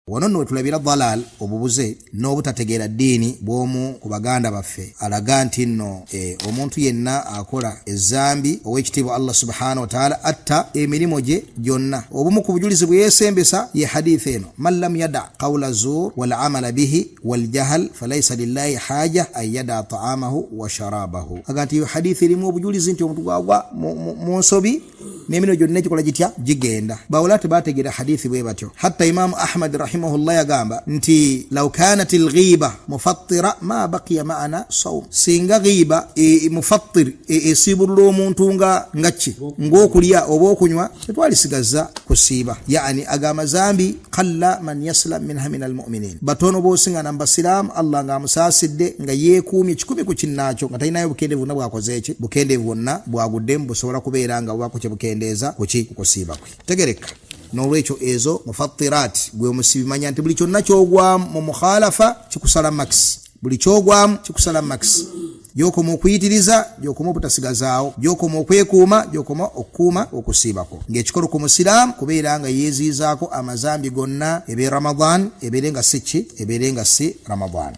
Wano nno wetulabira dalal, obubuze n'obutategeera ddiini bw'omu ku baganda baffe alaga nti nno e, omuntu yenna akola ezambi ow'ekitiibwa Allah subhanahu wataala atta emirimu gye gyonna. Obumu ku bujulizi bwe yeesembesa ye hadith eno, man lam yada qawla zur wal amala bihi wal jahal falaisa lillahi haja an yada taamahu wa sharabahu. Aga nti eyo hadithi erimu obujulizi nti omuntu gwagwa mu nsobi n'emirimu gyonna egikola gitya gigenda. Bawula tebategeera hadithi bwe batyo. Hatta Imamu Ahmad rahimahullah yagamba nti law kanat lghiba mufattira ma baqiya maana saum, singa ghiba e, mufattir esiibulula e, omuntu nga nga ki ng'okulya oba okunywa, tetwalisigaza kusiiba. Yani aga amazambi qalla man yaslam minha min almuminin, batono bosingana mu basiraamu Allah ng'amusaasidde nga yeekuumye kikumi ku kinnaakyo, nga talinayo bukendeevu bwonna bwakoze eki bukendeevu bwonna bwaguddemu busobola kubeera nga bubaako kye bukendeeza kuki kukusiiba kwe. Tegereka n'olwekyo ezo mufattirat, gwe omusibi manya nti buli kyonna kyogwamu mu mukhalafa kikusala max, buli kyogwamu kikusala max. Gyokoma okuyitiriza, gyokoma obutasigazaawo, gyokoma okwekuuma, gyokoma okukuuma okusiibako. Ng'ekikolo ku musiraamu kubeera nga yeeziizaako amazambi gonna, ebe Ramadan ebeere nga si ki, ebeere nga si Ramadan.